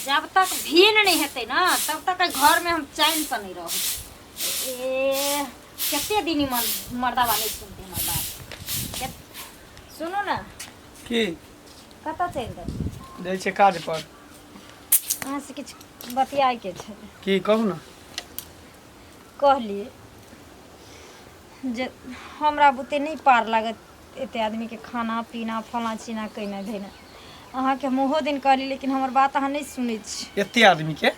जब तक भीन नहीं हेतै ना तब तक एहि घरमे हम चैनसँ नहीं रहब। ए कते दिन ई मर्दाबा नहीं सुनते हमर बात। सुनू ना। की? कतऽ चलि देब? जाइ छियै काज पर। अहाँ से किछु बतियाइके छै। की कहू ना। कहली जे हमरा बुते नहि पार लागत एते आदमीके खाना पीना फलाँ चिना केनाइ धेनाइ। अहाँके हम ओहो दिन कहली लेकिन हमर बात अहाँ नहि सुनै छी। एते आदमीके?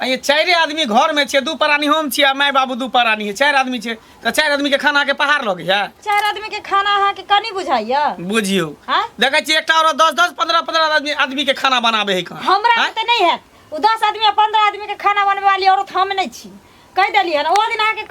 आ ये चारि आदमी घरमे छियै, दू प्राणी हम छियै आ माय बाबू दू प्राणी है, चारि आदमी छै तऽ चारि आदमीके खानाके पहाड़ लगैया। चारि आदमीके खाना अहाँके कनि बुझाइया? बुझियौ। आँय? देखै छियै एकटा औरत 10 10 15 15 आदमीके खाना बनाबै है कहाँ। हमरा आँय? तऽ नहि हैत ओ 10 आदमी आ 15 आदमीके खाना बनबै वाली औरत हम नहि छी। कहि देलियै हन ओहो दिन अहाँके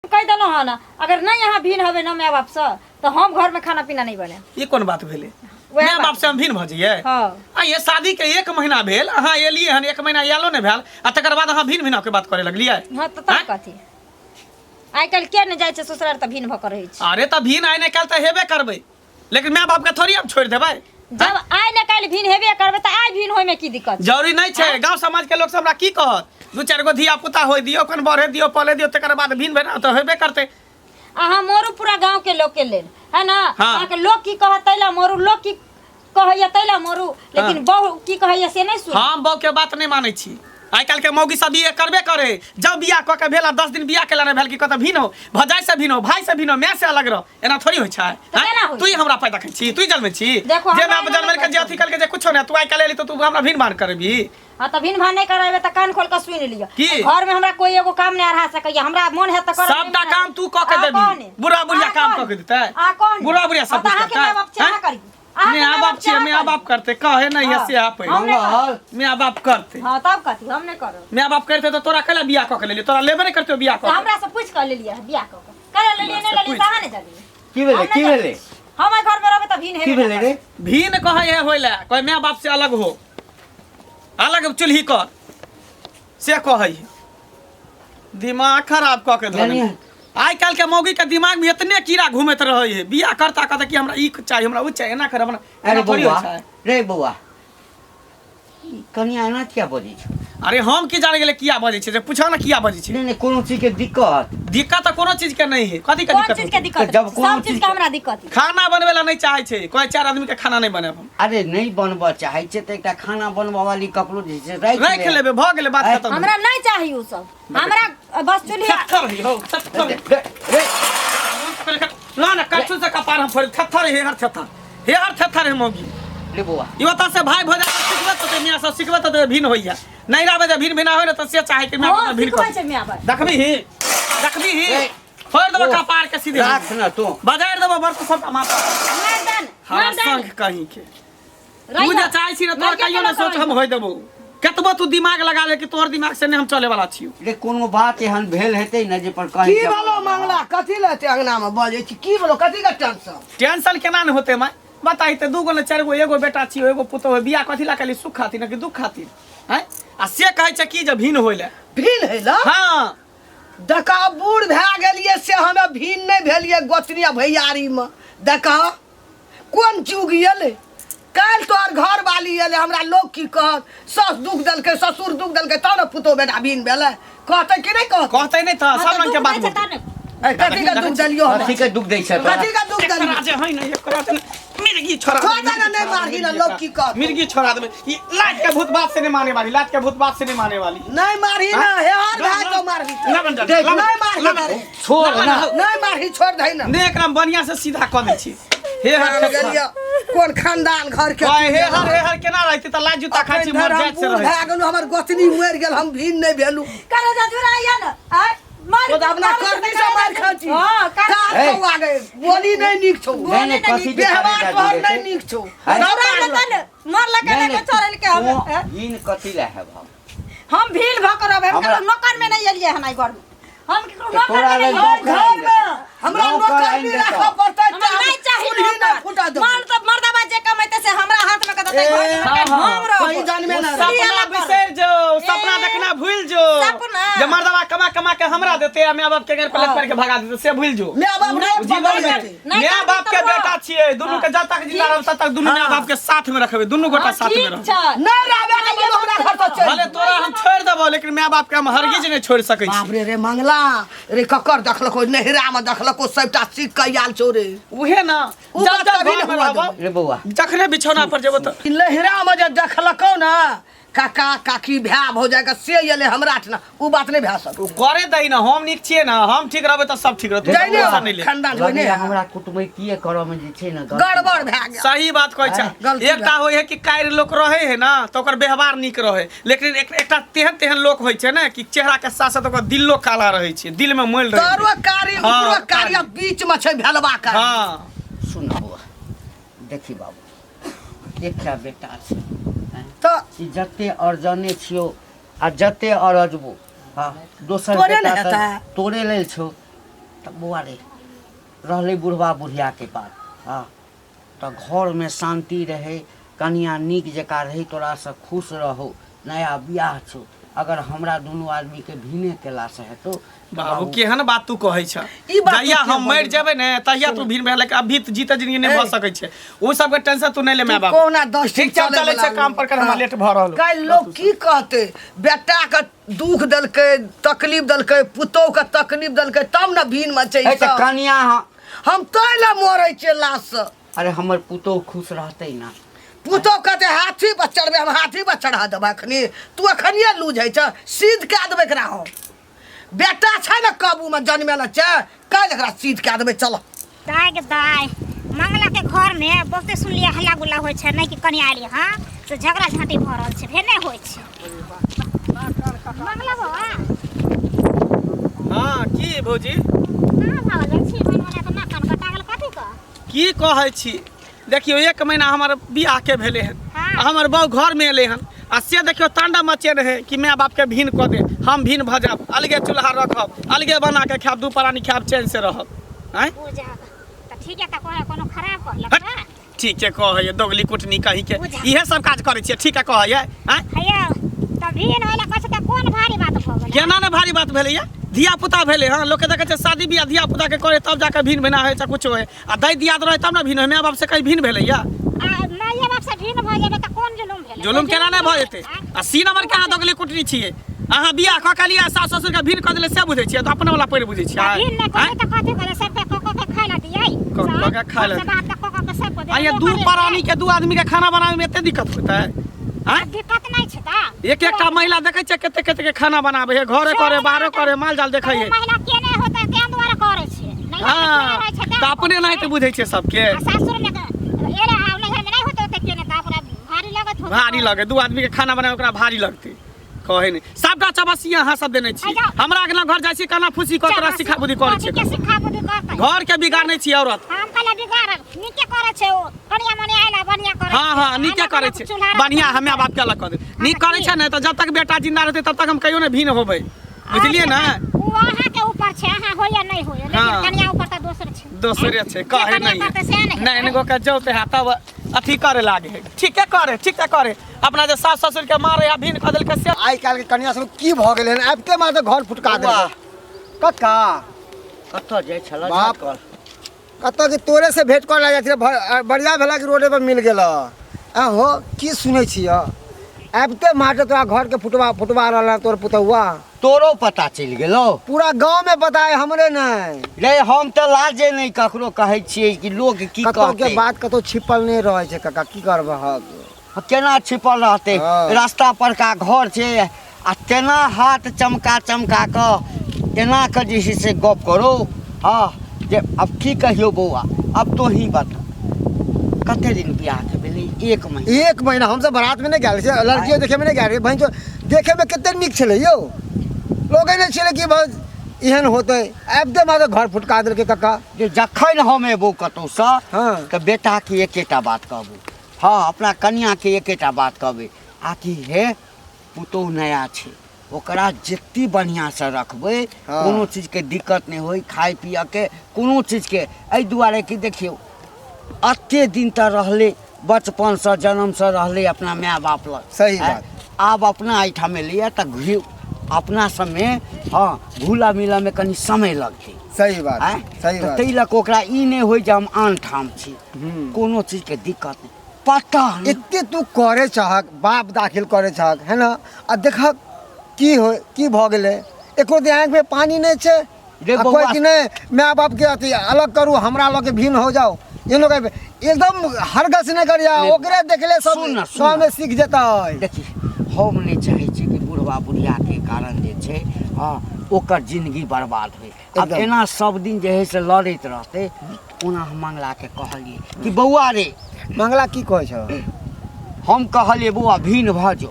कहि देलहुँ हन अगर नहि अहाँ भिन्न हेबै ने माय बापसँ तऽ हम घरमे खाना पीना नहि बनायब। ई कोन बात भेलै? वएह माय बात। बाप से हम भिन्न भऽ जइयै? हँ। आ ये शादी के 1 महीना भेल, अहाँ एलियै हन, 1 महीना आयलो नहि भेल आ तकर बाद अहाँ भिन्न भिन्न के बात करे लगलियै। हँ तऽ तब आँय? कथी? आइ काल्हि के नहि जाइ छै ससुराल तऽ भिन्न भऽ कऽ रहै छै। अरे तऽ भिन्न आइ नहि काल्हि तऽ हेबे करबै, लेकिन माय बाप के थोड़ी हम छोड़ि देबै। जब आइ ने काल्हि भिन्न हेबे करबै तऽ आइ भिन्न होइमे की दिक्कत छै? जरूरी नहि छै। गाँव समाज के लोक सब हमरा की कहत? दू चारि गो धिया पुता होय दियौ, कन बढ़े दियौ, पले दियौ, तकर बाद भिन्न भेना तऽ हेबे करतै। अहाँ मोरू पूरा गाँव के लोक के लेल है ना। हाँ। अहाँके लोक की कहत तै ला मोरू, लोक की कहैया तै ला मोरू, लेकिन हाँ। बहु की कहैया से नहि सुन। हम बहु के बात नहि मानै छी। आइ काल्हि के मौगी सब ई करबे करे, जब बियाह कऽ के भेल आ 10 दिन बियाह केला नहि भेल कि कतऽ भिन्न हो, भजाइ से भिन्न हो, भाइ से भिन्न हो, माय से अलग रहो, एना थोड़ी होइ छै। तऽ केना होइ तू छै? हमरा पैदा करै छी, तू जन्मै छी। देखो, जे हमरा माय एना जन्मेल के नहि जे अथी कलके जे कुछो नहि, तू आइ काल्हि एली तऽ तू हमरा भिन्न भान करबी। हाँ तऽ भिन्न भान नहि कराबे तऽ कान खोल कऽ सुनि लिअ। की? घर में हमरा कोई एगो काम नहि अढ़ा सकैया, हमरा मोन हैत तऽ करब, सबटा नहि काम तू कऽ के अहाँ देबी। कहने। बुढ़ा बुढ़िया अहाँ काम कहने। कऽ के देतै। अहाँ कहने। बुढ़ा बुढ़िया सब हाँ, तऽ कुछ अहाँके करतै। माय बाप चाह हैं? करी। अहाँके माय माय बाप बाप छियै, चाह माय करी। बाप करतै, कहे नहि है हाँ। से आपै। हम नहि करब। माय बाप करतै। हाँ, तब कथी, हम नहि करब। माय बाप करतै तऽ तोरा कैला बियाह कऽ के लेलियै? तोरा लेबे नहि करतै बियाह कऽ तऽ के। हमरा से पूछि कऽ लेलियै हँ बियाह कऽ के। कैला लेलियै, नहि लेलियै से अहाँ नहि जानियै। की भेलै? हम नहि की जानै भेलै? छी। हम एहि घर में रहबै तऽ भिन्न की हेबे भेलै रे? भिन्न कहै है होय लए, कहै माय बाप से अलग हो, अलग चूल्ही कर, से कहै है। दिमाग खराब कऽ के धऽ जानिए। देने। आइ काल्हि के मौगी के दिमाग में एतने कीड़ा घूमैत रहै है, बियाह करता कहता कि हमरा ई चाही, हमरा ओ चाही, एना कर, हमरा अरे एना थोड़ी होइ बौआ, छै। रे बौआ, ई कनिया एना किया बजै छौ? अरे हम की जाने गेलै किया बजै छै, जे पूछो ना किया बजै छै। नहि नहि, कोनो चीज के दिक्कत। दिक्कत तऽ कोनो चीज के नहि है। कथी के कोन दिक्कत चीज के होतै? दिक्कत? तऽ जब कोनो सब चीज चीज के हमरा दिक्कत। खाना बनबै ला नहि चाहै छै, कहै 4 आदमी के खाना नहि बनायब हम। अरे नहि बनबऽ चाहै छै तऽ एकटा खाना बनबऽ वाली ककरो जे छै राखि राखि ले। लेबै, भऽ गेलै बात आँय? खतम। हमरा नहि चाही उ सब, हमरा बस चूल्ही थेथर है हौ, थेथर है। रे, रे। ना ना, कच्चू से कपार हम फोड़, थेथर है, हर थेथर। हे हर थेथर है मौगी। रे बौआ। ई ओतऽ से भाई भौजाई सब सिखबैत होतै, मियाँ सब सिखबैत होतै, भिन्न होइया। नहीं रहबै जे भिन्न भिन्न होय ने तऽ से चाहै कि माय हँ, बाप भिन्न सिखबै कर। छै माय बाप। देखबी ही, देखबी ही। ए, फोड़ देबो ओ, कपार के सीधे। राख ना तू। बजारि देबो बर्तन सबटा माथा। मर्दन, हरा मर्दन। शंख कहीं के। रहिया। तू जे चाहै छी ने तोहर रहिया कहियो ने केना सोच हम करबै? होय देबो। कतबो तू दिमाग लगा ले कि तोहर दिमाग से नहीं हम चले वाला छियो। रे कोनो बात एहन भेल हेतै ने जे पर कहीं की जवाब भेलो मंगला, कथी ले एते अंगना में बजै छी? की भेलो, कथी के टेंशन? टेंशन केना ने होतै माय? बताही तऽ 2 गो ने 4 गो, एगो बेटा छियो, एगो पुतोह, बियाह कथी ला केली? सुख खातिर ने कि दुख खातिर? हैं? आ से कहै छै कि जे भिन्न होय ले। भिन्न होय ले? हाँ। देखा बूढ़ भए गेलियै से हमे भिन्न नहि भेलियै गोतनी आ भैयारी में। देखा कोन चुग एलै? काल्हि तोहर घर वाली एलै, हमरा लोग की कहत? सास दुख देलकै, ससुर दुख देलकै, तब ने पुतोह बेटा भिन्न भेलै। कहतै कि नहि कहतै? कहतै नहि तऽ हाँ, सब तऽ रंग के दुख बात दै छै बोलतै। तब ने। कथी के दुख देलियौ हमरा? कथी के दुख दै छै तोरा? कथी के दुख देलियौ? एकरा जे है ने, एकरा जे मिर्गी छोड़ा छोड़ देबै, दे ने, नहीं मारही ने, लोग की कहतौ? मिर्गी छोड़ा देबै। ई लाज के भूत बात से नहीं माने वाली, लाज के भूत बात से नहीं माने वाली। नहीं मारही ना, हे हर भाई तो मारही तो। लगन जा, देख, लगन, नहीं मारही लगन। ना। छोड़ ना। नहीं मारही, छोड़ दही ना। ने एकरा बढ़िया से सीधा कऽ दै छी। हे हर हम खेत गेलियै, कोन खानदान घर के कहे हे हर, हे हर केना रहतै तऽ लाज जूता खाइ छी, अखन मर धरि हम जाइत से बूढ़ रहै। भए गेलहुँ, हमर गोतनी मरि गेल, हम भिन्न नहि भेलहुँ। करे जा जुड़ाइया ना, आँय? मार ओ तऽ अपना मार करनी से मार खाइ छी। हाँ, कर- काज हे। छौ आगे, बोली नहि नीक छौ। नहि, नहि, कथी के व्यवहार करे जा तोहर जुड़े नहि छै? नीक छौ। है? सब जुड़ाइ मारलक। लेतै ने, मारलक नहि, ने, नहि, छोड़ल के हम, तू हैं? भिन्न कथी लए हेबह? हम भील भऽ कऽ रहबै, हम हमरा- ककरो नौकर में नहि एलियै हन एहि घर में। हम ककरो तऽ नौकर तोरा में लग नहि एलियै। नौकर घर में हमरा नौकर नौकर आनि भी देतौ। राखऽ पड़तै, हमरा नहीं चाही चूल्ही नहि नौकर। फुटा देबौ। मर्द मर्दबा जे कमेतै से हमरा हाथ में के देतै, घर में हाँ, हाँ। हम रहब। कहीं जानमे ना सपना अलग कर। बिसरि जो, सपना ए, देखना भूल जो। सपना। जे मर्दबा कमा कमा के हमरा देते आ माय बाप के घर पर लत के भगा देते, से भूल जो। माय बाप रोड पर जीवन मरि में जेतै। नहीं माय करबी बाप के तऽ बेटा रह। छियै, दुनू के जब तक जिंदा रहब तब तक दुनू माय बाप के साथ में रखबै, दुनू गोटा हाँ, साथ में ठीक रहब। छै। नहि रहबै तऽ बोलो जेबो लेकिन माय बाप के हम हरगिज नहि छोड़ि सकै छी। बाप रे रे मंगला रे, ककर देखलको नहिरा में देखलको, सबटा सीख के आयल छौ रे। उहे ना, उ जब बात जब कभी घर में नहि हुआ रहबो, देबै। रे बौआ, जखने बिछौना पर जेबो तऽ ई नहिरा में जे देखलको ना, काका काकी भाय भौजाइ के से एलै हमरा ठना, उ बात नहि भए सकत। उ करे दही ना, हम नीक छियै ना, हम ठीक रहबै तऽ सब ठीक रहतै। जइने टेंशन नहि ले। खानदान जोइने लगैया हमरा कुटमैतिये करऽ मे जे छै ने गलती। गड़बड़ भए गेल। सही बात कहै छै। गलती एकटा भए। होइ है कि कायर लोक रहै है ना तऽ ओकर व्यवहार नीक रहै, लेकिन एकटा तेहन तेहन लोक होइ छै ने कि चेहरा के साथ साथ ओकर दिलो काला रहै छै, दिल में मैल रहै छै। तोरो कारी हाँ, उपरो कारी आ बीच में छै भेलवा कारी। हाँ। सुन बौआ, देखी बाबू, एकटा बेटा छै, आँय? तऽ ई जते अर्जने छियौ आ जते अरजबो, हाँ, दोसर तोरे ने बेटा तऽ हेतै। तोरे लेल छौ। तऽ बौआ रे, रहलै बुढ़बा बुढ़ियाके बात, हाँ, तऽ घरमे शान्ति रहै, कनिया नीक जकाँ रहै, तोरासँ खुश रहौ, नया बियाह छौ। अगर हमरा दुनू आदमीके भिने केलासँ हेतौ तऽ बाबू, केहन बात तू कहै छ? ई बात जहिया तू हम के मरि बोलबै? जेबै ने तहिया तू भिन भेल, लेकिन अभी तऽ जीते जिंदगी नहि भऽ ए। सकै छै। ओ सबके टेंशन तू नहि ले माय बाप। कहुना 10 दिन ठीक छै, हम चलै छै काम पर, कर हमरा लेट भऽ रहल। काल्हि लोक की कहतै? बेटा के दुख देलकै, तकलीफ देलकै, पुतोह के तकलीफ देलकै, तब ने भिन में छै ई ए तऽ सब। कनिया हम तै लए मरै छियै लाश से। अरे हमर पुतोह खुश रहतै ना। पुतोह कहतै हाथी पर चढ़बै, हम हाथी पर चढ़ा देबै अखनी, तू अखनिये लूज होइ छ, सीध कए देबै एकरा हम। बेटा छै ने काबू में जनमेला छै, काल्हि एकरा सीध कए देबै। चल दाय के दाय, मंगला के घर में बहुते सुनलियै हल्ला गुल्ला होइ छै, नहि कि कनिया एली हँ से झगड़ा झाँटी भऽ रहल छै, फेर नहि होइ छै। मंगला बाबा। हाँ की भौजी? कहाँ भागल जाइ छी? मन मना तऽ नाक कान कटा गेल कथी के? की कहै छी, देखियौ 1 महीना हमर बियाह के भेलै हन, हाँ। आ हमर बहू घर में एलै हन, आ से देखियौ तांडव मचेने है कि माय बाप के भिन्न कऽ दे, हम भिन्न भऽ जायब, अलगे चूल्हा रखब, अलगे बना के खायब, दू प्राणी खायब, चैन से रहब। आँय? बुझा तऽ ठीक है, तऽ कोनो कोनो खराब कहलक हट। हँ? ठीके कहैए, दोगली कुटनी कही के बुझा। इहे सब काज करै छियै, ठीके कहैए। आँय? हैयौ तऽ भिन्न होइला कहै छै तऽ कोन भारी बात भऽ गेलै? केना ने भारी बात भेलैया? धिया पुता भेलै हँ, लोकके देखै छै शादी बियाह धिया पुता के करे तब जाके भिन्न भेना होइ छै, कुछो होइ, आ दै दियाद रहै तब ने भिन्न होइ, माय बाप से कहीं भिन्न भेलैया? आ माइए बाप से भिन्न भऽ जेबै तऽ कोन जुलुम भेलै? जुलुम केना नहि भऽ जेतै? आ सी नंबर के अहाँ दोगली कुटनी छियै, अहाँ बियाह कऽ के लिअ सास ससुर के भिन्न कऽ देले से बुझै छियै, तऽ अपने वाला पैर बुझै छियै। आ भिन्न नहि आँय? करबै तऽ कथी करबै? सबके कऽ कऽ के खाय लए दियै? कऽ कऽ के खाय लए सब बात तऽ कऽ कऽ के सबके आ ये देबै, दू लोक प्राणी के दू आदमी के खाना बनाबै में एते दिक्कत होतै? आँय? दिक्कत नहि छै तऽ एक एकटा महिला देखै छियै कते कते के खाना बनाबै है, घरे करे, बाहरो करे, माल जाल देखै है। तऽ ओ महिला के नहि होतै तें दुआरे करै छै। नैहरमे हाँ, केने रहै छै तें तऽ अपने करै नाहित छै। बुझै छियै सबके। आ सासुरमे तऽ एरे आ नैहरमे नहि होतै ओते केने तऽ ओकरा भारी लगत होतै। भारी लगे, दू आदमी के खाना बनाबै ओकरा भारी लगतै। कहै नहि, सबटा चबसिया अहाँ सब देने छी। आ जाउ। हमरा अगना घर जाइ छी काना फूसी कऽ तोरा सिखा बुद्धि करै कथी छियै। के सिखा बुद्धि करतै? घर के बिगाड़ने छी औरत। हम कहले बिगाड़ब, नीके करै छै ओ, कनिया मनिया आइला बढ़िया करै हाँ छै। हाँ, नीके हमरा करै कहलक छै, चूल्हा बढ़िया रखबै। हमे बाप के अलग कऽ दे, नीक तऽ करै की? छै ने तऽ जब तक बेटा जिंदा रहतै तब तक हम कहियो नहि भिन्न होबै, बुझलियै ने? ओ अहाँके ऊपर छै, अहाँ होइए नहि होइए, लेकिन हाँ। कनिया ऊपर तऽ दोसर छै। दोसरे छै, जे कहै कनिया नहि करतै सएह ने नहि हेतै। गो के जौते है तब अथी करे लागे है, ठीके करे, ठीके करे, अपना जे सास ससुर के मारे आ भिन्न कऽ देलकै से। आइ काल्हि के कनिया सब की भऽ गेलै हन, आबिते मात्र घर फुटका देलकै। कक्का कतऽ जाइ छलऽ? बाप। झटकल। कतऽ के तोरे से भेंट करऽ लागि जाइ छलै, बढ़िया भेला कि रोडे पर मिल गेल। आ हो की सुनै छिय, आबिते मात्र तोरा घर के फुटवा फुटवा रहल हन तोर पुतहुआ। तोरो पता चलि गेलौ? पूरा गाँव में पता है, हमरे नहीं। रे हम तऽ लाजे नहि ककरो कहै छियै कि लोक की कतौ के कहतै। बात कतौ छिपल नहि रहै छै काका, की करबहक? केना छिपल रहतै? हाँ। रास्ता पर का घर छै आ तेना हाथ चमका चमका कऽ एना कऽ जे छै से गप करो। हाँ जे अब की कहियौ बौआ, अब तो ही बता कते दिन बियाह के भेलै? 1 महीना। 1 महीना। हमसब बारात में नहीं गेल छियै, लड़कियो देखे में नहीं गेल रहियै, बहिन चो देखे में कते नीक छलै यौ, लोगे नहि छलै कि बस एहन होतै, आबिते मात्र घर फुटका देलकै कक्का। जे जखन हम एबौ कतौसँ हाँ। तऽ बेटाके एकेटा बात कहबौ, हाँ अपना कनियाके एकेटा बात कहबै, आ कि हे पुतोहु नया छै, ओकरा जते बढ़िआँसँ रखबै, हाँ। कोनो चीजके दिक्कत नहि होइ, खाय पियऽके कोनो चीजके। एहि दुआरे कि देखियौ एते दिन तऽ रहलै, बचपनसँ जन्मसँ रहलै अपना माय बाप लग। सही आँय? बात। आब अपना एहिठाम एलैए तऽ घुरि अपना सबमे हाँ घुला मिलऽमे कनि समय लगतै। सही बात, आँय? सही तऽ बात। ताहि लऽ कऽ ओकरा ई नहि होइ जे हम आन ठाम छी, कोनो चीजके दिक्कत नहि, पता नहि। एते तू करे चाहक, बाप दाखिल करे चाहक है ना, आ देखक की हो की भऽ गेलै एको दिन आँखिमे पानि नहि छै रे आ बौआ। कोइ कि नहि माय बापके अथी अलग करू हमरा लऽ के भिन्न हो जाओ ये लोग एकदम हरगस नहि करिया नहि, ओकरे देखले सब सुन ना, सुन गाँवमे ना। सीख जेतै देखी हम नहि चाहै छी कि बुढ़वा बुढ़ियाके कारण जे छै हँ ओकर जिंदगी बर्बाद होइ आब एकदम। एना सब दिन जे है से लड़ैत रहतै ओना हम मंगलाके कहलियै कि बौआ रे मंगला की कहै छौ हम कहलियै बौआ भिन्न भऽ जो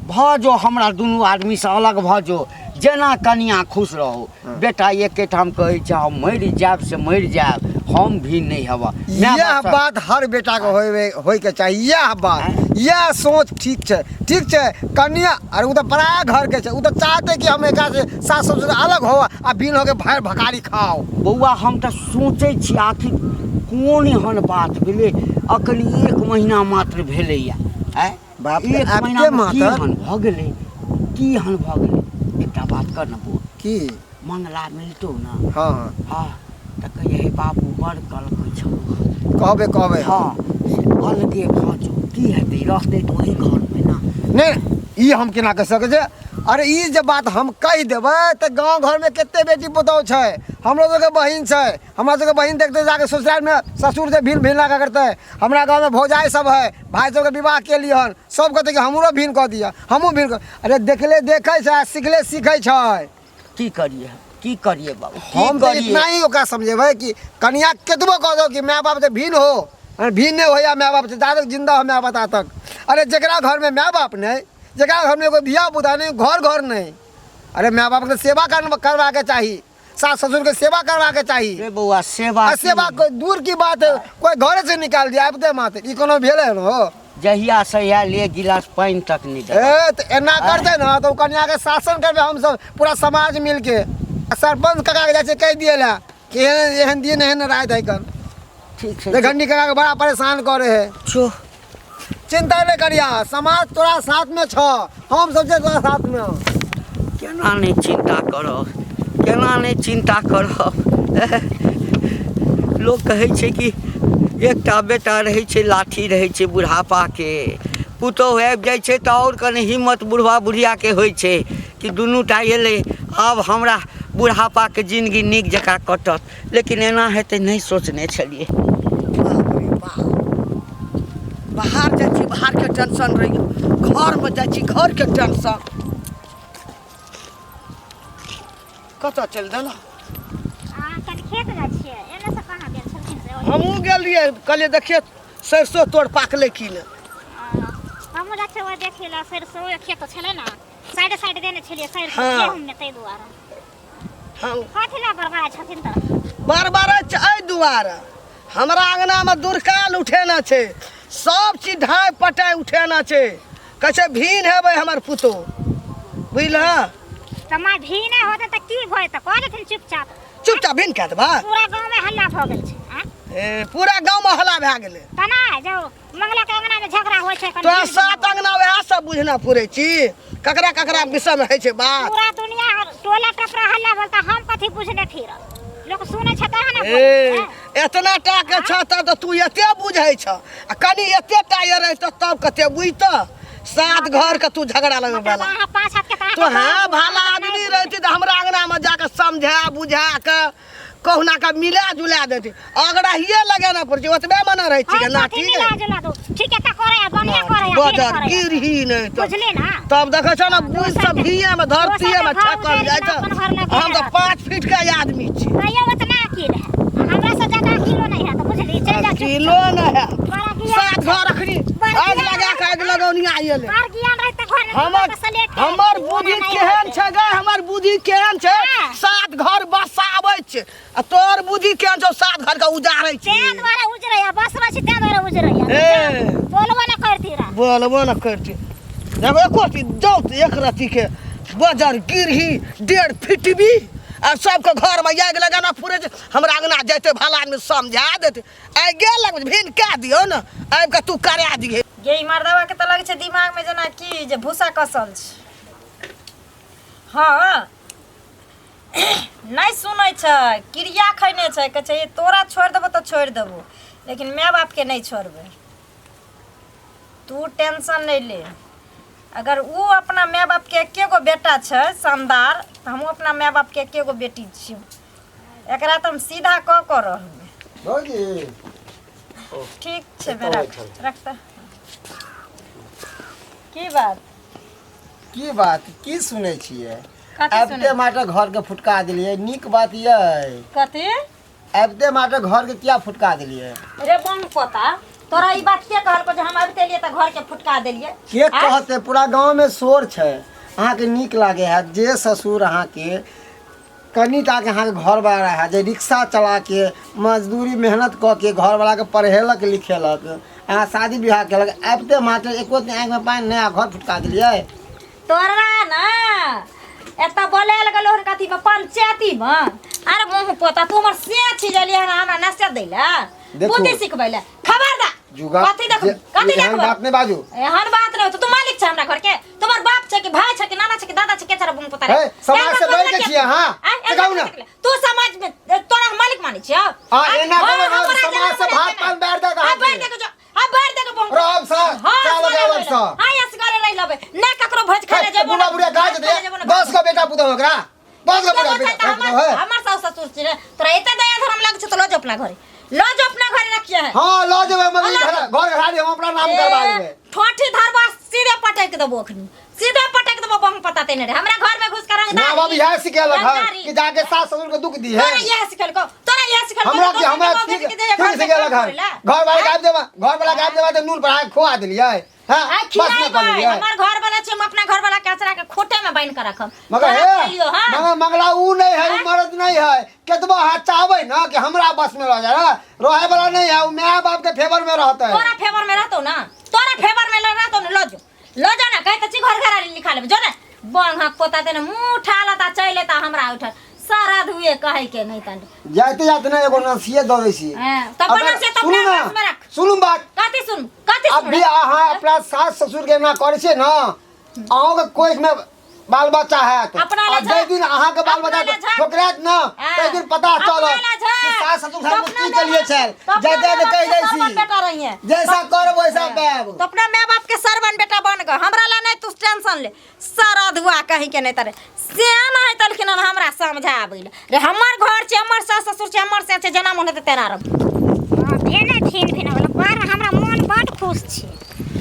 भऽ जो हमरा दुनू आदमीसँ अलग भऽ जो जेना कनिया खुश रहो बेटा एकेठाम कहै छै हम मरि जायब से मरि जायब हम भिन्न नहि हेबऽ माय इएह बापसँ- बात हर बेटाके होय होयके चाही इएह बात इएह सोच ठीक छै ठीक छै कनिया अरे ओ तऽ पराया घरके छै ओ तऽ चाहते कि हम एकरा से सास ससुर से अलग हो आ बिन होके भार भकारी खाओ बौआ हम तऽ सोचै छी आखिर कोन एहन बात भेलै अखन एक महीना मात्र भेलैया आँय बाप रे, एक आबिते महीनामे की मात्र? एहन भऽ गेलै की एहन भऽ गेलै एकटा बात कर ने बौआ की मंगला मिलतौ ने हँ हँ तऽ कहियै हे बाबू बड़ कलकै छौ कहबै कहबै हँ से अलगे भऽ जो की हेतै रहतै तऽ ओही घरमे ने नहि ई हम केना कहि सकै छियै अरे ई जे बात हम कहि देबै तऽ गाँव घरमे कते बेटी पुतहु छै हमरो सबके बहिन छै हमरा सबके बहिन देखते जाके ससुरालमे ससुर से भिन भिन लगा करतै हमरा गाँवमे भौजाइ सब है भाय सबके विवाह केलियै हन सब कहतै कि हमरो भिन कऽ दिअ हमहूँ भिन कऽ अरे देखले देखै छै आ सिखले सीखै छै की करियै हम? की करियै बाबू की हम तऽ करियै इतना ही ओकरा समझेबै कि कनिया केतबो कह दो कि माय बाप से भिन्न हो अरे भिन्न नहीं होया माय बाप से जा तक जिंदा हो माय बाप ता तक अरे जकरा घर में माय बाप नहीं जकरा घर में एगो धिया पुता नहीं घर घर नहीं अरे माय बाप के सेवा करवा के चाही सास ससुर के सेवा करवा के चाही रे बौआ सेवा आ सेवा कोई दूर की बात है कोई घरे से निकाल दिया आबिते माते ई कोनो भेलै हन हो जहिया से आयल एक गिलास पानि तक नहि देलक ए तऽ एना करतै ने तऽ ओ कनिया के शासन करबै हमसब पूरा समाज मिलके आ सरपंच काका के जाइ छै कहि दियै लए कि एहन एहन दिन एहन राति है कन ठीक छै घंटी काका के बड़ा परेशान करे है छो चिंता नहि करिया समाज तोरा साथ में छ हम सब छै तोरा साथ में केना नहि चिन्ता करब केना नहि चिन्ता करब लोक कहै छै कि एकटा बेटा रहै छै लाठी रहै छै बुढ़ापाके पुतोहु आबि जाइ छै तऽ आओर कनि हिम्मत बुढ़बा बुढ़ियाके होइ छै कि दुनू टा एलै आब हमरा बुढ़ापाके जिनगी नीक जकाँ कटत लेकिन एना हेतै नहि सोचने छलियै बाप रे बाप बाहर जाइ छी बाहरके टेंशन रहैए घरमे जाइ छी घरके टेंशन कतऽ चलि देलहुँ अहाँ कनि खेत जाइ छियै एने से कहाँ गेल छलखिन से ओहि हमहूँ गेल रहियै कहलियै देखियै सरिसो तोड़ पाकलै कि नहि हमहूँ जाइ छियै ओहि देखै लए सरिसो खेत छलै ने साइड साइड देने छलियै सरिसो हाँ। गेहूँमे ताहि दुआरे हम कथी लए बड़बड़ाइ छथिन तऽ बड़बड़ै छै एहि दुआरे हमरा अङ्गनामे दुरकाल उठेना छै सब चीज ढाइ पटाइ उठेना छै कहै छै भीन हेबै हमर पुतोह बुझलह तऽ माय भीने होतै तऽ की भऽ जेतै कऽ देथिन चुपचाप चुपचाप भीन कए देबै पूरा गाँवमे हल्ला भऽ गेल छै आँय? ए पूरा गाँवमे हल्ला भए गेलै तना जाउ मंगला के अंगना में झगड़ा होइ छै तोरा सात अंगना वएह सब बुझना पुरै छी ककरा ककरा विषयमे होइ छै बात पूरा दुनिया टोला टपरा हल्ला बोलता हम कथी बुझने फिर लोक सुनै छै तहन ने ए बोलै छै। एतना टा के छ तब तऽ तू एते बुझै छ आ कनि एते टा ये रहितौ तब कते बुझतऽ सात घर के तू झगड़ा लगबै मतलब वाला अहाँ पाँच हाथ के तऽ तो हाँ भला आदमी रहती तऽ हमरा अंगना में जाके समझा बुझा के कहुना के मिला जुला देती अगड़ाहिए लगेना पड़ै छै ओतबे मने रहै छियै ना ठीक मिला है जुला दो ठीक है त करे आ बढ़िया करे आ बजर गिरही नहि तऽ बुझली ना तब देखै छौ ने बुझ सब भीए में धरतीए में दोसर के घर छकल जाइ उजाड़ि छै के अपन घर लगे हम तऽ रहत। 5 फीट के आदमी छी तैयो उतना अकील है हमरा से ज्यादा अकीलो नहीं है तो बुझली चल जा चुप किलो नहि है बड़ा ज्ञान सात घर अखनी बड़ आगि ज्ञान लगा के आगि लगौनी आयल बड़ ज्ञान रहे त घर में हमर सलेट के हमर ओना बुद्धि नहि केहन होतै। छै गे हमर बुद्धि केहन छै हाँ। सात घर बसाबै छै आ तोर बुद्धि केहन छौ सात घर के उजाड़ै छी तें द्वारा उजरैया बसबै छी तें द्वारा उजरैया ए। बोलबो न करती रह बोलबो न करती देखो एको रत्ती जाउ तऽ एक रत्ती के बजर गिरही डेढ़ फिटबी आ सबके घर में आगि लगाना पुरे छै हमरा अंगना जैते भला आदमी समझा देते आइ गेल लगबै भिन कए दियौ ने आबि कऽ तू करा दिहे गे ई मर्दवा के तऽ लगै छै दिमाग में जेना की जे भूसा कसल छै हँ नहि सुनै छै क्रिया खैने छै कहै छै तोरा छोड़ि देबो तऽ छोड़ि देबो लेकिन माय बापके नहि छोड़बै तू टेंशन नहि ले अगर ओ अपना माय बापके एके गो बेटा छै शानदार, तऽ हमहूँ अपना माय बापके एके गो बेटी छियै। एकरा तऽ हम सीधा कऽ कऽ रहबै। भौजी। ठीक छै बे, रख रख। तऽ की बात? की बात की सुनै छियै? कथी आबिते सुनै? मात्र घरके फुटका देलियै, नीक बात यै? कथी? आबिते मात्र घरके किया फुटका देलियै? रे बम पोता, तोरा ई बात के कहलको जे हम आबिते एलियै तऽ घरके फुटका देलियै? के कहते? पूरा गाँवमे शोर छै। अहाँके नीक लागे है जे ससुर अहाँके कनि टाके अहाँके घरवला रहए जे रिक्शा चलाके मजदूरी मेहनत कऽ के घरवलाके पढ़ेलक लिखेलक, अहाँ शादी बियाह केलक, आबिते मात्र एको दिन आँखिमे पानि नहि आ घर फुटका देलियै? तोरा ने एतऽ बोलायल गेलो हन कथीमे, पंचायतीमे। अरे मुँह पोता, तू हमर से छी जलियै हन हमरा नसीहत दै लए, देखू। बुद्धि सिखबै लए। खबरदार, जुगा कथी देखबै? जे- कथी एहन देखबै? बात नहि बाजू। एहन बात नहि होतौ। तू मालिक छै हमरा घर के? तुम्हार बाप छै कि भाई छै कि नाना छै कि दादा छै? के छै बुम पोता रे? हे, समाज एहन से बात बढ़ि के बोलना छियै अहाँ। आँय, एहन सिखाउ बात ने। बोलना। तू समाज में तोरा हम मालिक मानै छियौ? हाँ, आँय, एना हाँ, करबै ने, हमरा समाज जेना से बोलै भात तेना। पान बैठ देत हाँ, अहाँके। बैठ देके जो, हाँ, बैठ देके बहु। रहब सर, हाँ, चावल असगरे अलग रहि सँ। लेबै। हाँ, असगरे रहि लेबै। नहि ककरो भोज खाय लए जेबो, बुढ़ा नहि बुढ़िया गाछ भात दे खाय लए जेबो, नहि 10 गो बेटा पुतहु ओकरा, 10 गो बेटा एगो छै बेटा तऽ पुतहु है। हमर हमर सासु ससुर छै रे। तोरा एते दया धर्म लागै छौ तऽ लऽ जो अपना घरे, लऽ जो अपना घरे रखिए है। हाँ, लऽ जेबै, मगर ई लऽ घर घर घराड़ी हम अपना नाम करबा लेबै। ठोठी धरबा, सीधे पटक देबो, अखनी सीधे पटक देबो। बम पता तेने रे, हमरा घर में घुस कर रंगदारी। माँ बाप इएह सिखेलक हन रंगदारी। कि जाके सास ससुर के दुख दी है? तोरा इएह सिखेलकौ? तोरा इएह सिखेलकौ? हमरा की दोसर हमरा के ठीक बेटी के जे घर ठीक में सिखेलक काम हन। करेला। घर वाला के आबि जेबा, घर वाला के आबि जेबा तऽ नून पढ़ा के खुआ देलियै। हाँ, आ बस नहि खिलाइबै। कहलियै। हमर घर वाला छै, हम अपना घर वाला के अचरा के खोटे में बान्हि के रखब। मगर तोरा हे खेलियो, हाँ? मगर मंगला ऊ नहीं है, ऊ मर्द नहीं है। केतबो हाथ चाहबै ना कि हमरा बस में रह जाए, रहे वाला नहीं है। ऊ my बाप के फेवर में रहते है। तोरा फेवर में रहतो ना, तोरा फेवर में रहतो ना। लऽ जो, लऽ जो ना, कहै तऽ छी घर घरारी लिखा लेबै। जो ने बंग पोता, तेने मुँह उठा लेता, चलि एता हमरा उठल सारा धुए कहै के नहि तन। जाते जाते ना एगो नसीहत दऽ दै छी। हाँ, तऽ अगर- बना से तऽ सुनू अपना ना, बस में रख। सुनू बात। कथी सुन, कथी सुन? अभी अहाँ अपना सास ससुर के एना करै छियै ना, अहूँके कोख में बाल बच्चा हैत। अपना ले आ जा। जाहि दिन अहाँके बाल अपना बच्चा ले जा। ठोकरायत ना, हाँ। ताहि दिन पता अपना चलत ले जा। कि सास ससुर तो सामने अपना की केलिए छल। तो अपना जाते जाते माय कहि बाप के दै सरवन छी, बेटा रहिए। जैसा करब वैसा पायब। तो अपना माय बाप के सरवन बेटा बन गए, हमरा ला नहीं तू टेंशन ले। सारा धुआ कहीं के नहीं तरे से ना है तलखिन हन हमरा समझाबै ले रे। हमर घर छै, हमर सास ससुर छै, हमर से छै, जेना मन हेतै तेना रहब। हँ, भेने फिन फिन होल बड़ हमरा मोन बड खुश छै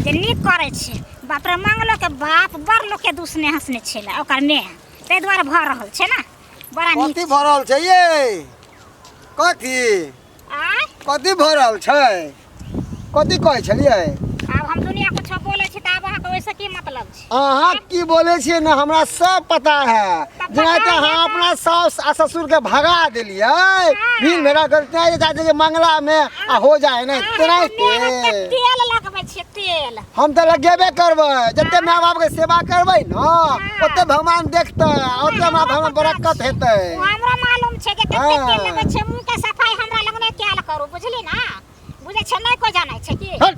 जे नीक करै छै। बाप रे, मंगलोके बाप बड़ लोकके दुसने हँसने छलै, ओकर माय ताहि दुआरे भऽ रहल छै ने बड़ा नीक। कथी भऽ रहल छै ये? कथी? आँय? कथी भऽ रहल छै? कथी कहै छलियै? आब हम दुनिया कुछो बोलै छी तऽ आब अहाँके ओहिसँ की मतलब छै? अहाँ की बोलै छियै ने, हमरा सब पता है। तऽ जेना पता तऽ अहाँ है तऽ- अपना सास आ ससुर के भगा देलियै, भीड़ भेड़ा करते जाते के मंगला में आ हो जाए ने। अहाँ तेनाहिते तऽ मेहनत के तेल लगबै छियै, तेल। हम तऽ लगेबे करबै। जते माय बाप के सेवा करबै ने, ओते भगवान देखतै आ ओते हमरा भगवान बरकत हेतै। ओ हमरा मालूम छै जे कते तेल हाँ। लगै छै। मुँह के सफाई हमरा लग नहि कयल करू, बुझली ना? बुझै छै नहि, कोइ जानै छै की? हट।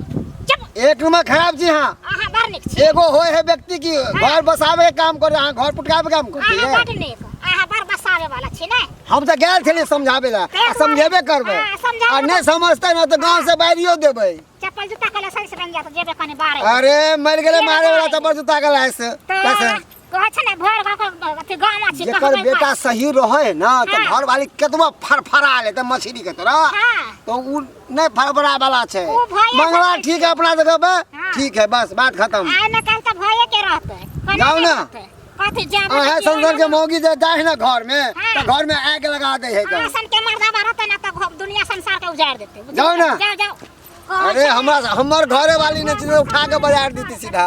चुप। एक नंबर खराब छी अहाँ। अहाँ बड़ नीक छी। एगो होय है व्यक्ति की घर बसावे के काम करे, अहाँ घर पुटकावे के काम अहाँ करतियै। बड़ नीक, अहाँ बड़ बसावे वाला छी ने। हम तऽ गेल छलियै समझाबै लए आ समझेबे करबै। हाँ, समझाबै। आ नहि समझतै ने तऽ गाँव से बाहरियो देबै। चप्पल जूता के लाइसेंस बन जात, जेबे कने बाहर। अरे मरि गेलै के मारे वाला बाहर? चप्पल जूता के लाइसेंस तऽ कैसे? कहै छै ने भर गाँव के अथी गाँव छी जेकर कहबै बेटा सही रहे ना तऽ हाँ। घर वाली केतबो फड़फड़ा लेते मछली के तरह, हाँ। तो उ नहीं फड़फड़ा वाला छै। उ भये मंगला सकै ठीक है अपना जगह पे। हाँ। ठीक है, बस बात खत्म। आइ न काल्हि तऽ भये के रहतै, कने जाउ नहि ने। रहतै। कथी जाब? अहे संसार के मौगी जे जाइ ना घर में हाँ। तऽ घर में आग लगा दे है। अहाँ सन के मर्दाबा रहतै ने तऽ दुनिया संसार के उजाड़ि देतै, बुझलियै? जाउ ने। जाउ जाउ। अरे हमरा हमर घरे वाली ने चीज उठा के बाजार दीती, सीधा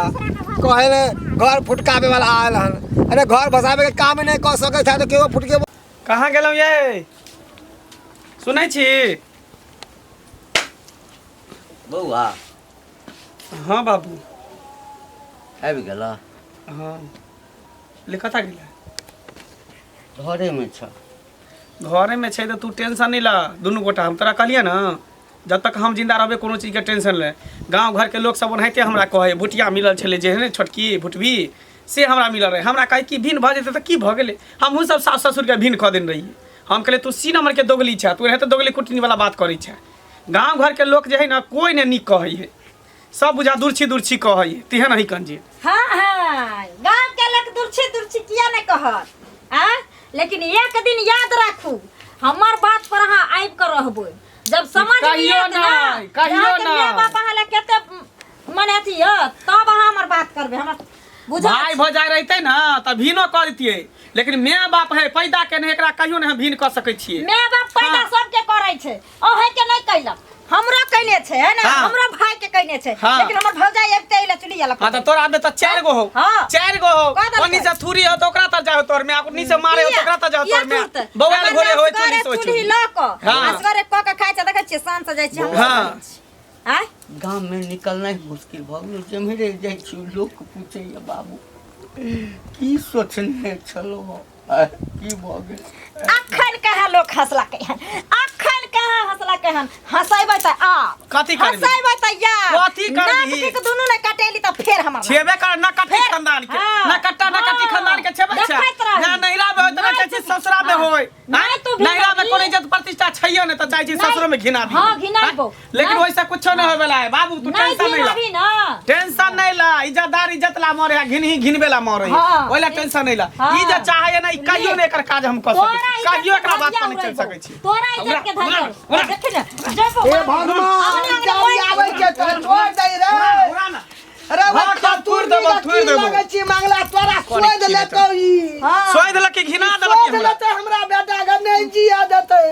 कहे ले घर फुटकावे वाला आयल हन। अरे घर बसावे के काम नहीं कर सके था तो केओ फुटके। कहाँ गेलहुँ ये? सुनै छी? बौआ। हाँ बाबू। आबि गेल? हाँ, ले कतऽ गेलै? घरेमे छ। घरेमे छै तऽ तू टेंशन नहि लऽ। दुनू गोटा हम तोरा कहलियै ने, जब तक हम जिंदा रहबै कोनो चीजके टेंशन नहि। गाँव घरके लोकसब ओनाहिते हमरा कहै, भुटिया मिलल छलै जे ने छोटकी भुटबी से हमरा मिलल रहै, हमरा कहै कि भिन्न भऽ जेतै तऽ की भऽ गेलै? हमहूँ सब सास ससुरके भिन्न कऽ देने रहियै। हम कहलियै तू सी नम्बरके दोगली छह, तू एनाहिते दोगली कुटनी वाला बात करै छह। गाँव घरके लोक जे हइ ने, कोइ नहि नीक कहै हइ। सब बुझा दुर्छी दुर्छी कहै तेहन ही कंजी। हाँ हाँ, गाँव के लोग दुर्छी दुर्छी किया नहीं कहत आ, लेकिन एक दिन याद राखू हमर बात पर अहाँ आबि कऽ रहबै जब समझ में कहियो आयत ना, नहि, कहियो अहाँके नहि। माय बाप अहाँ लए कते मने अथी यऽ तब अहाँ हमर बात करबै हमर बुझल भाई भौजाई रहते ना तऽ भीनो कऽ दितियै, लेकिन माय बाप है पैदा केने, एकरा कहियो नहि हम भीन कऽ सकै छियै। माय बाप पैदा हाँ। सबके करै छै, अहें के नहि कैलक, हमरो कैने छै है ना। हाँ। हमरो भाई के कैने छै। हाँ। लेकिन हमर भौजाई आबिते अइले चुली आला। हाँ तऽ तोरा में तऽ 4 गो हो। हाँ। 4 गो हो। कऽ देलकै। ओनी से थूरी हो तऽ ओकरा तर जाहो तोर में, ओनी से मारे हो तऽ ओकरा तर जाहो किया तोर में। तुरत? बौआ हमर घोरे होय असगरे चुल्ही से चुल्ही चुल्ही। लऽ कऽ हाँ। असगरे कऽ कऽ खाइ छै, देखै छियै शान से जाइ छियै हम। हाँ। आँय? गाम में निकलनाइ मुश्किल भऽ गेल। जेम्हरे जाइ छी लोक पूछैया बाबू की सोचने छलहुँ, की भऽ गेल? अखन कहाँ लोक हँसलकै हन, अखन कहाँ हँसलकै हन? हँसेबै तऽ आ कथी करबी? हँसेबै तऽ या कथी करबी? नाक पीक दुनू नहि कटेली तऽ फेर हमर छेबे कर न कट्टी फेर- खानदान के। हाँ। न कट्टा न कट्टी हाँ। खानदान के छेबे छै। देखैत रही। ना नैहरा में होय तऽ नहि चाहै छी तू- ससुरा में हाँ। होय। नहि तू भी नैहरा में रही। कोनो इज्जत प्रतिष्ठा छैयो नहि तऽ चाहै छी नहि। ससुरो में घिना दी। हाँ, घिनाइबो। लेकिन नहि। ओहिसँ कुछो नहि होय वाला है बाबू, तू नहि टेंशन नहीं ला। घिनाबी ना। टेंशन नहीं ला, इज्जतदार इज्जत ला मरे है, घिनही घिनबे ला मरे है। हाँ। ओहि ला टेंशन नहीं ला। हाँ। ई जे चाहे ना, ई कहियो नहीं एकर काज हम कऽ सकै तोरा छी। इज्जत कहियो एकरा के बात पर धजिया नहीं चलि उड़ैबो। सकै छी। तोरा इज्जत के धजिया उड़ा, उड़ा। देखी ने जयबो हे भगवान, गाड़ी आबै छै तऽ छोड़ दै रे। उड़ा ना। रे भाग, बच्चा, तोड़ तू देबो, तोड़ देबो। लगै छी मांगला तोरा कोने सोध की लेतौ ई। हाँ। सोहि देलक कि घिना देलक सोध कि हमरा? लेतै हमरा बेटा के, नहि जिया देतै।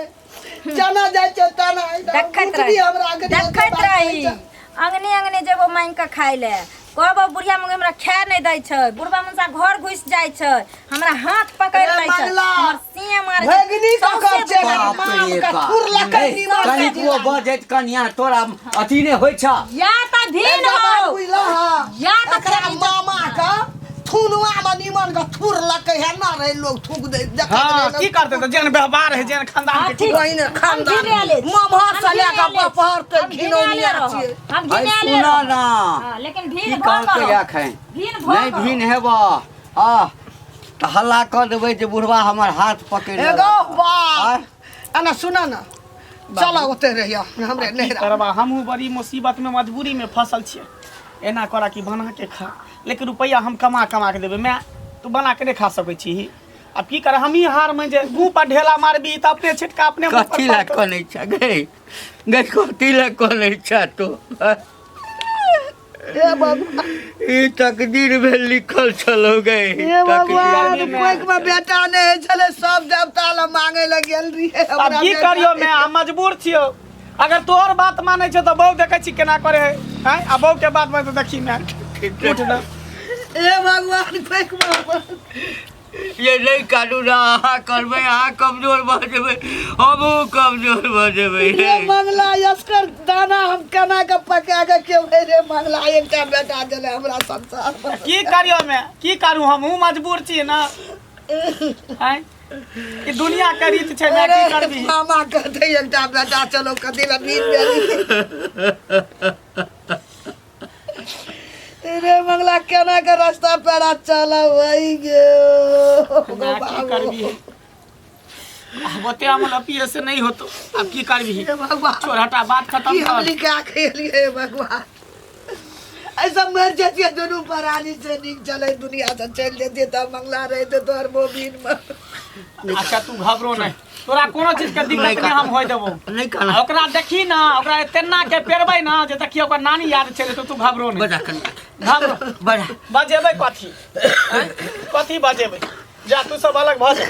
जना जाइ छै तना देखैत उठबी रही, हमरा के देखैत रही। अंगने अंगने जेबो मांगि कऽ खाय ले, कहबो बुढ़िया मुँह हमरा खाय नहि दै छै, बुढ़बा मुनसा घर घुसि जाइ छै, हमरा हाथ पकड़ि रे लै छै, मंगला, हमर सिंह मारै छै, भगिनी सौंसे ककर छै? बुढ़बा। बाप माम रे के बाप। थुर लकै ए, निमन कनिकबो बजैत कनिया तोरा अथी नहि होइ छ। या तऽ भीन एकटा बात हौ बुझलह हँ? या तऽ एकरा फेर मामा के थुनुआ में निमन के थुर लकै है ना रे, लोग थूक दे देखैत हाँ, रहे की करतै तऽ जेहन व्यवहार है, जेहन खानदान के ठीक। ओहिने खानदान हम घिनाएले छी। ममहर से हम लए कऽ घिनाएले छी। बपहर के हम घिनाएले घिनौनिया रहब। छियै। हम अरे घिनाएले सुनऽ रहब। ना। हाँ, लेकिन की भीन भऽ कहलकै कऽ एखन? भीन भऽ नहि कऽ। भीन हेबह। हाँ तऽ हल्ला कऽ देबै जे बुढ़वा हमर हाथ पकड़ि एगो लेलक। बात एना सुन ना, चल ओते रहिया हमरे की नहिरा। करबा, हमहूँ बड़ी मुसीबत में मजबूरी में फसल छियै। एना करा कि बना के खा, लेकिन रुपैआ हम कमा कमा के देबै। माय तू बना के नहि खा सकै छी। आब की कर, हमही हार में जे मुँह पर ढेला मारबी तऽ अपने छिटका अपने मुँह पर कथी लए पड़तौ। कनै छ गै? गै कथी लए कनै छ तू? हे भगवान, ई तकदीर भेल लिखल छलौ गै। हे भगवान, तकदीर में। कोइक में बेटा नहि होइ छलै, सब देवता लए मांगे लए गेल रहियै। आब हमरा की बेटा करियो, मैं हम मजबूर छियो। अगर तोहर बात मानै छौ तऽ बहू देखै छी केना करे है आँय? आ बहू के बात मानै तऽ देखी मैं उठ ना। हे भगवान, कोइक में ये नहि कानू ना, अहाँ करबै, अहाँ कमजोर भऽ जेबै, हमहूँ कमजोर भऽ जेबै। रे मंगला, यसकर दाना हम केना के पका के खेबै रे मंगला? एकटा बेटा देले हमरा संसार पर। की करियो मैं, की करू, हमहूँ मजबूर छी ना आँय? ई दुनिया के रीत छै, मैं की अरे करबी? मामा कहते एकटा बेटा चलो कथी लए बीत गेली रे मंगला? केना के रास्ता पेड़ा चलब वही गे? मैं की करबी, अब ओते अमल अपिए से नहीं होतो, अब की करबी? हे भगवान, छोड़ हटा, बात खत्म की हम कर। लिखा के एलियै हे भगवान? ऐसा मर जतियै दुनू प्राणी से नीक चले दुनिया से चलि जतियै तब मंगला रहते तोहर मोबिन में। अच्छा तू घबरो नहीं, तोरा कोनो चीज के दिक्कत नहीं हम होय देबो। नहि काना। आ ओकरा देखी ना, ओकरा एतना के पेरबै ना जे देखियो ओकर नानी याद चलि जेतौ। तू घबरो नहीं। बजा कनिया। घबरो। बजा। बजेबै कथी आँय? कथी बजेबै? जा तू सब अलग भऽ जा,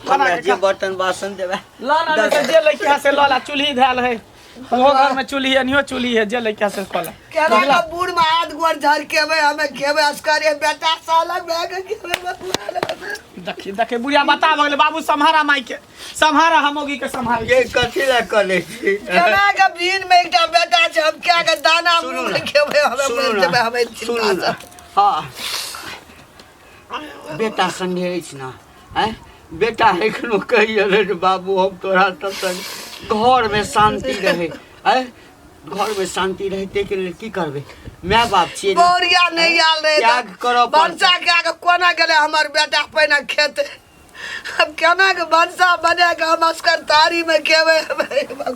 बना हमरा के जे खा। बर्तन बासन देबै। ल ना, नहीं तऽ जे लैके है से ल ला। चूल्ही धयल है ओहो घर में, चूल्ही है नियो चूल्ही है, जे लैके है से कऽ ला। केना के बूढ़ में हाथ गोर झरकेबै, हमे खेबै असकरे बेटा सालक भए के खेबै भगवान। देखी देखी बुढ़िया बता भऽ गेलै। बाबू सम्हारा, माई के सम्हारा, हम ओगी के सम्हारे। ये कथी लए कनै छी? केना के भीन में एकटा बेटा छै, हम क्या के दाना सुनू मुँह ना। में खेबै? हमे सुनू मरि ना, जेबै हमे सुनू चिंता ना। से। हँ, बेटा संगे अछि ने? आँय, बेटा एखनो कहिए रे बाबू, हम तोरा सब संग घरमे शान्ति रहै। आँय, घरमे शान्ति रहै ताहिके लेल की करबै? माय बाप छियै ने। बौरिया नहि आयल रहे। त्याग करऽ पड़तै। भनसा कए के कोना गेलै हमर बेटा पहिने खेत? अब केना के भनसा बना के हम असकर थारी में खेबै? हे भगवान।